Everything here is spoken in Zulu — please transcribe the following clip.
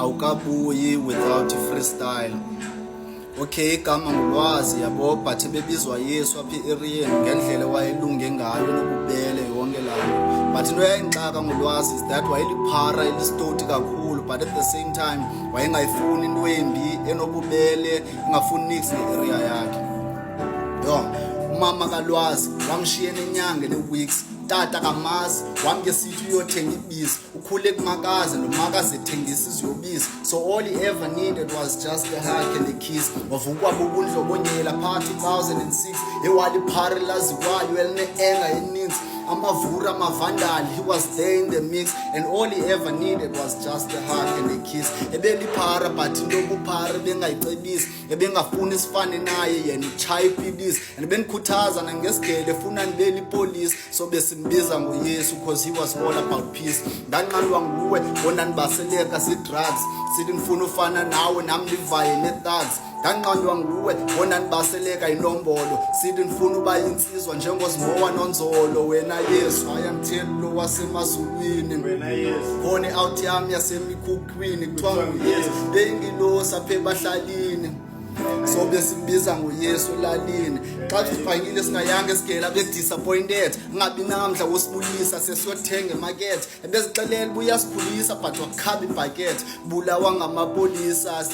Awukabuyi without freestyle. Okay, igama nguLwazi, yabo, but ebebizwa Yesu apha e-eriyeni ngendlela wayelunge ngayo nobubele yonke laa nto. But into eyayindixaka ngoLwazi is that wayeliphara elisitoti kakhulu, but at the same time wayengayifuni into embi, enobubele, engafuni niks nge-area yakhe. Yho, umama kaLwazi wamshiye nenyanga nee-weeks, tata kamazi wamke sithi uyothenga ibisi. Ukhule kumakazi, nomakazi ethengisa iziyobisi, so all he ever needed was just a hug and a kiss. Wavukwa bubundlobongela phaa 2006, ewaliphara elaziwayo eline-enga eninzi, amavura, amavandali, he was there in the mix, and all he ever needed was just a hug and a kiss. Ebeliphara, but into yobuphara ebengayicebisi, ebengafuni sifane naye, yena utshaya ipilisi, and bendikhuthaza nangesigele efuna ndibe lipolisi, so besimbiza ngoYesu because he was all about peace. Ndanqandwa nguwe ngondandibaseleka zii-drugs, sithi ndifuna ufana nawe, nam ndivaye nee-thugs. Ndanqandwa nguwe ngondandibaseleka inombolo, sithi ndifuna uba yintsizwa njengozimowa nonzolo. Wena Yesu, hayi, anditheli lo wasemazulwini. Wena Yesu. Khona i-out yam yasemikhukhwini kuthiwa nguYesu, beyingilosi apha ebahlalini, so besimbiza ngoYesu elalini. Xa sifakile singayanga esigela, bedisappointed, ungabi namdla wosibulisa, sesiyothenga emakethe. Ebezixelela uba uyasikhulisa, but wakhaba ibhakethi, bulawa ngamapolisa.